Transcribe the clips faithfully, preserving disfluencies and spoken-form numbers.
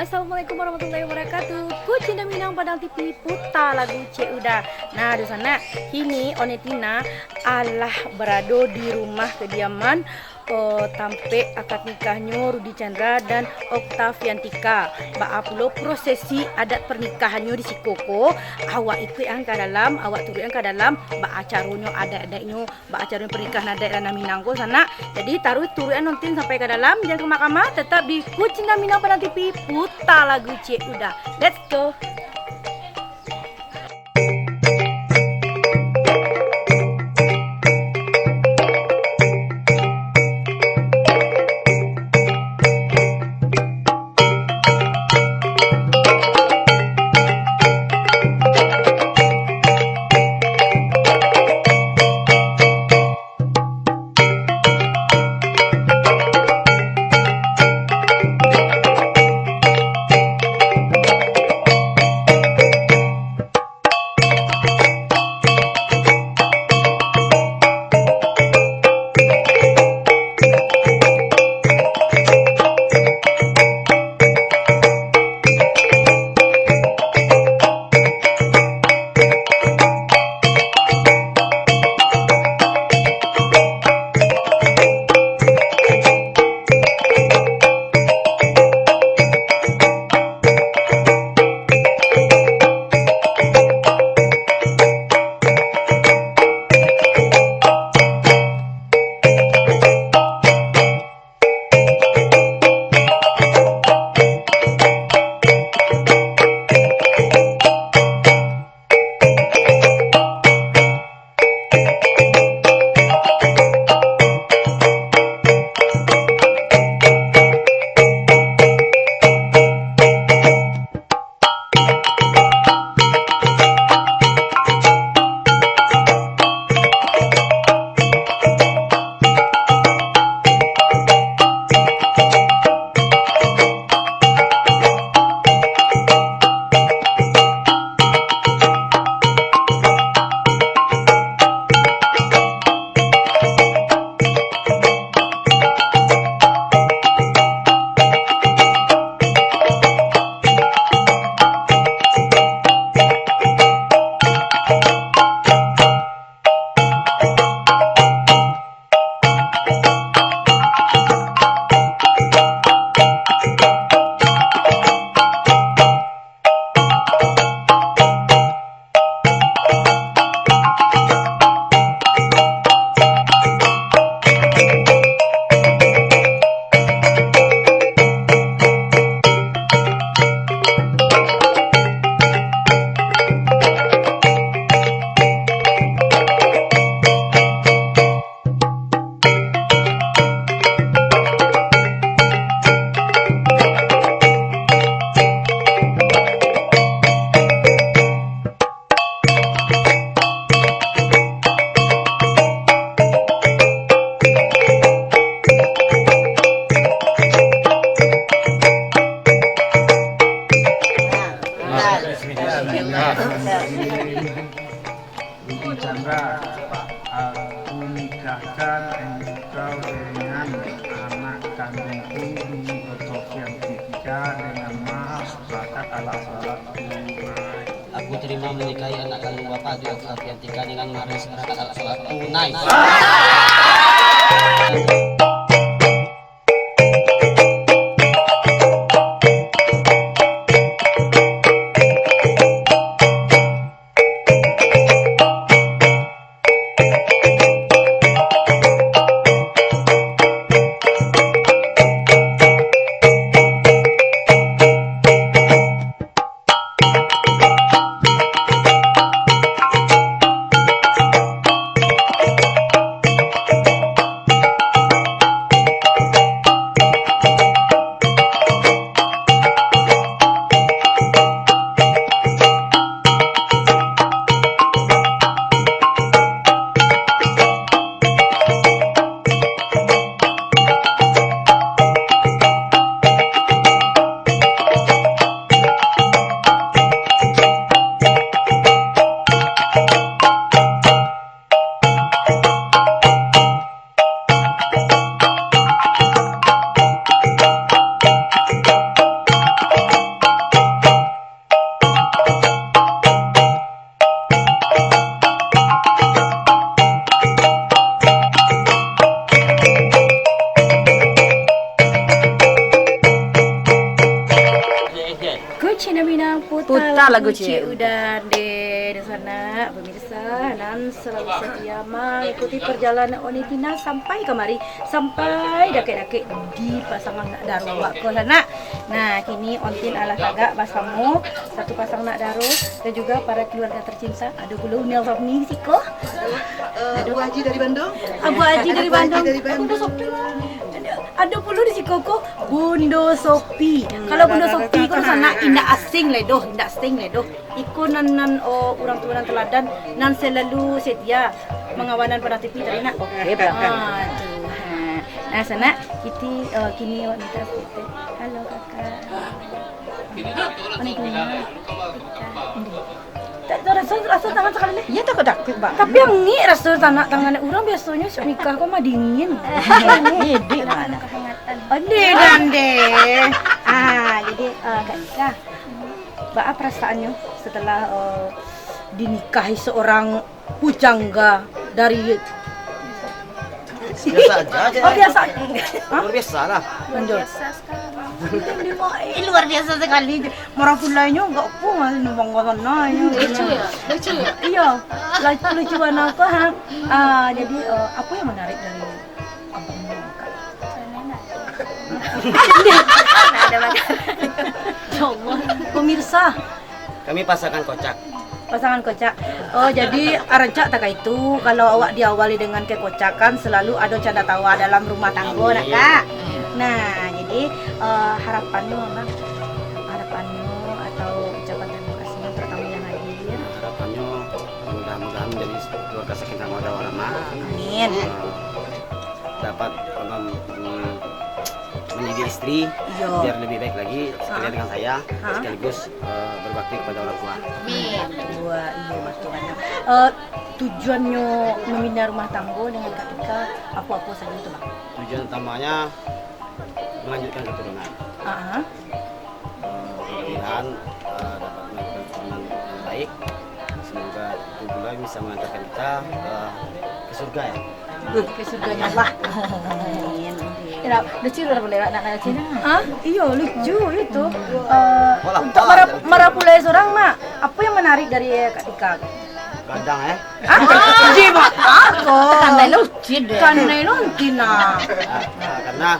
Assalamualaikum warahmatullahi wabarakatuh. Kucinta Minang Padang T V, puta lagu Cek Uda. Nah, dunsanak, kini One Tina alah barado di rumah kadiaman, eh, tampek akad nikahnyo Rudi Chandra dan Oktaviantika. Baa pulo prosesi adat parnikahannyo di siko ko, awak ikuik an ka dalam, awak turuik an ka dalam, baa caronyo, adat-adatnyo, baa caronyo parnikahan adaik ranah Minang ko, sanak. Jadi, taruih turuik an nonton sampai ka dalam, jan kama-kama, tatap di Kucinta Minang Padang T V, puta lagu Cek Uda. Let's go. Rudi Chandra, aku nikahkan engkau dengan anak kandungku, Rudi Oktaviantika, dengan mahar serakat alat sholat tunai. Aku terima menikahi anak kandung Bapak, Rudi Oktaviantika, dengan mahar serakat alat sholat tunai. Cina Minang puta lagu Cik Udan deh, di sana pemirsa nan selalu setia mengikuti perjalanan Oni Tina sampai kamari, sampai dakek-dakek di pasangan nak daro awak ko sanak. Nah, kini Ontin alah tagak basamo satu pasang nak daro dan juga para keluarga tercinta. Ado pulo Unyang Fahmi di siko. Ado Abu Haji dari Bandung. Abu Haji dari Bandung. Ado pulo di siko ko Bundo Sopi. Kalau Bundo Sopi ko sanak indak asing lai doh, indak asing lai doh. Iko nan, nan, oh, urang tua nan teladan, nan selalu setia mangawanan Padang T V tadi nak. Oke, Bang. Ah, tu. Ha. Nah, sanak, kiti, eh, kini awak minta sedikit. Halo, Kakak. Mana itu? Tak tahu raso, raso tangan sakali ni. Iyo, takut-takut, Bang. Tapi angik raso tangan, tangan urang biasonyo saat nikah ko mah dingin. Idik mah. Ande, ande. Ah, jadi, eh, Kak Ika, baa perasaannyo setelah, eh, dinikahi seorang pujangga dari... Biasa aja, Cik. Oh, biasa. Hah? Luar biasa lah. Luar biasa sekali. Eh, luar biasa sekali. Marapulai nyo agak apa, masih numpang ka sana, ya. Lucu ya? Lucu ya? Iya. Lucu, lucu warna apa, ha? Ah, jadi, eh, apa yang menarik dari abang ni, Kak? Ada makan. Ya Allah. Pemirsa. Kami pasangan kocak. Pasangan kocak. Oh, jadi rancak takah itu, kalau awak diawali dengan kekocakan, selalu ado canda tawa dalam rumah tanggo, nak, Kak. Amin. Nah, jadi, eh, harapannya, Bang, harapannya atau ucapan terima kasih untuk tamu yang hadir. Harapannya mudah-mudahan jadi keluarga sakinah mawaddah warahmah. Amin. Eh, dapat, apa, mm, menjadi istri, iyo, biar lebih baik lagi sekalian, ha, dengan saya, ha, sekaligus, eh, berbakti kepada orang tua. Amin. Dua, iyo, betul banyak. Eh, tujuannyo mambina rumah tanggo dengan Kak Ika, apo-apo sajo tu, Bang? Tujuan utamanya melanjutkan keturunan. Ah, ah. Eh, mudah-mudahan, eh, dapat melanjutkan keturunan yang baik. Semoga itu pula bisa mengantarkan kita ke, ke surga, ya. Ke surganya Allah. Amin. Kira lucu lah boleh nak nak Cina. Hah? Iyo, lucu itu. Eh, untuk mara-, marapulai surang, Mak, apa yang menarik dari Kak Ika? Gadang, eh? Hah? Ji, Mak, apa? Pandai lucu deh. Pandai lucu, nah. Ah, ah, karena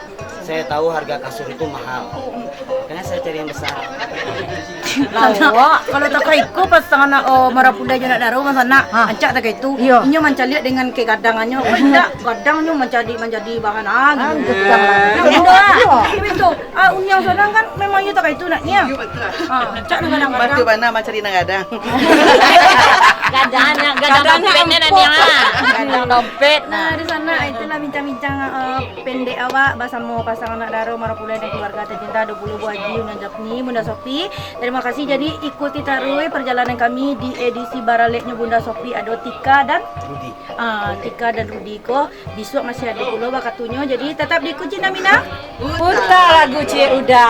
saya tahu harga kasur itu mahal. Makanya saya cari yang besar. Lawak. Kalau takah iko pasangan, oh, marapulai jo nak daro, Mas Anak. Ha. Rancak takah itu. Iyo. Inyo mancaliak dengan kegadangannyo. Oh, indak, gadangnyo mancadi, manjadi bahan, ah, gitu. Ah, gitu. Iyo. Iyo, betul. Ah, Unyang surang kan memang iyo takah itu nak, Nyang. Iyo, betul. Ah, rancak nak gadang-gadang. Batu bana mancari nak gadang. Gadang, gadang dompetnyo nak, Nyang, ah. Gadang dompet. Nah, di sana, itulah bincang-bincang, eh, pendek awak basamo pasangan nak daro marapulai dan keluarga tercinta, ado pulo Bu Haji, Unyang Jafni, Bunda Sopi. Terima kasih, jadi ikuti taruih perjalanan kami di edisi baraleknyo Bunda Sopi, ado Tika dan Rudi. Ah, Tika dan Rudi ko, bisuak masih ado pulo wakatunyo, jadi tetap di Kucing Minang. Puta lagu Cik Uda.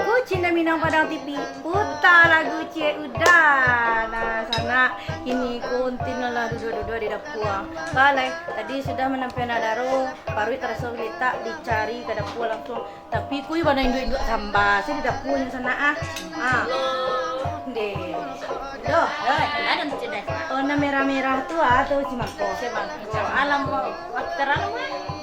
Kucing Minang Padang T V. Puta lagu Cik Uda. Nah, sanak, kini ko Untin lah duduak-duduak di dapua. Balai, tadi sudah manampian nak daro, paruik taraso galitak, dicari ka dapua langsung. Tapi kui bana induak-induak samba, saya di dapua nyo sanak, ah. Ah. Deh. Doh. Oi, ado Cik Dai. Oh, nan merah-merah tu, ah, tu cimangko. Cimangko. Alam water anu,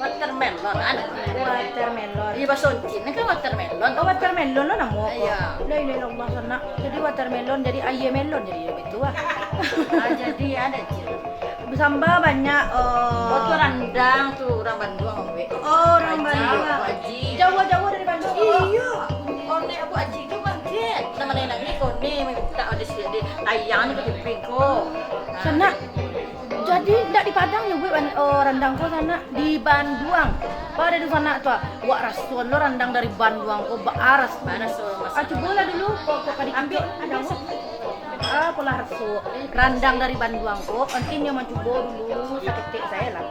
watermelon, anu. Watermelon. Iya, bahasa Cina kan watermelon. Oh, watermelon lo namo ko? Iya. La ilaha illallah, sanak. Jadi watermelon, jadi aia melon, jadi itu, ah. Ah, jadi ado, Cik. Basamba banyak, eh. Oh, tu randang tu, urang Banduang, Wek. Oh, urang Banduang. Aji. Jauah-jauah dari Banduang. Iyo. Konek Abu Aji tu mangkek. Nama lain lagi, konek minta ada sikit deh. Ayang ni keping ko. Sanak. Jadi, ndak di Padang nyo buek ban-, oh, randang ko, sanak, di Banduang. Pada di sanak tu, ah. Wak rasoan lo randang dari Banduang ko, baaras. Baaras, oh, ah, cubolah dulu, ko, ko kadikit. Ambil, ambil. Apolah raso randang dari banduang ko, antinyo mancubo dulu saketek sae lah.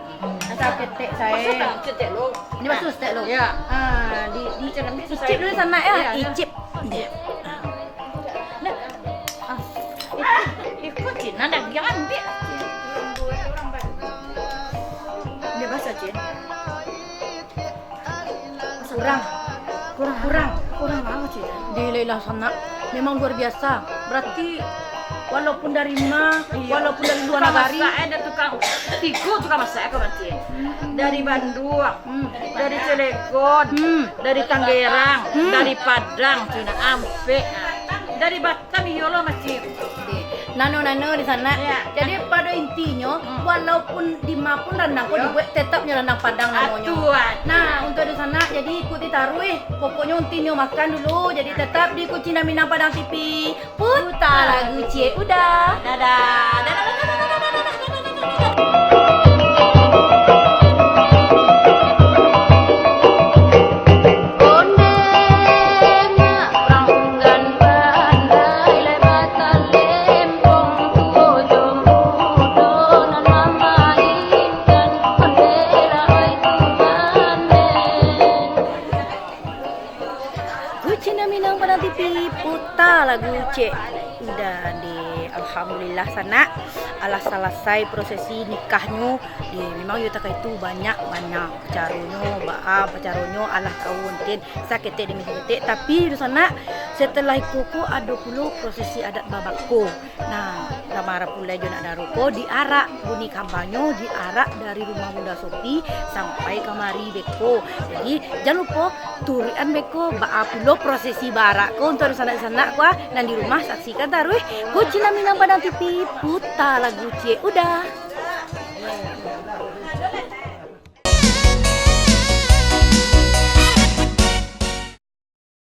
Saketek sae. Basuah tangan saketek lo. Ini basuah saketek lo. Ya. Ah, di, di, icip dulu sanak ya, ya, ya. Icip. Nah. Ah, iko cina dah, jangan ambil. Dia basah, Cin. Kurang. Kurang. Kurang. Kurang apa, Cin? Dilelah sanak. Memang luar biasa. Berarti walaupun dari ma, iya, walaupun dari luar nagari. Tukang masak, eh, ada tukang, tigo tukang masak, eh, kau, Cin. Dari Bandung, hmm, dari Cilegon, hmm, dari Tangerang, hmm, dari Padang, Cina, ampek. Dari Batam, iyo lo, Cin. Nano-nano di sanak. Ya. Jadi, pada intinyo, hmm, walaupun di ma pun randang ko, ya, dibuek, tetapnyo randang Padang namonyo. Atuan. Nah, untuak di sanak, jadi ikuti taruih. Pokoknyo intinyo makan dulu. Jadi, tetap di Kucina Minang Padang T V. Puta lagu ciek udah. Dadah. Dadah, dadah, dadah. Kucina Minang Padang T V, puta lagu ciek udah deh. Alhamdulillah sanak, alah salasai prosesi nikahnyo. Deh, memang yo takah itu banyak, banyak caronyo, baa caronyo, alah tahu, antin saketek demi saketek. Tapi di sanak, setelah itu ko ado pulo prosesi adat babako. Nah, Rama Rapulai jo Nak Daro ko diarak, bunyi kambanyo diarak dari rumah Bunda Sopi sampai kamari beko. Jadi, jan lupo turuikan beko baa pulo prosesi baarak ko. Untuak sanak-sanak ko, ah, nan di rumah saksikan taruih Kucina Minang Padang T V, puta lagu ciek udah.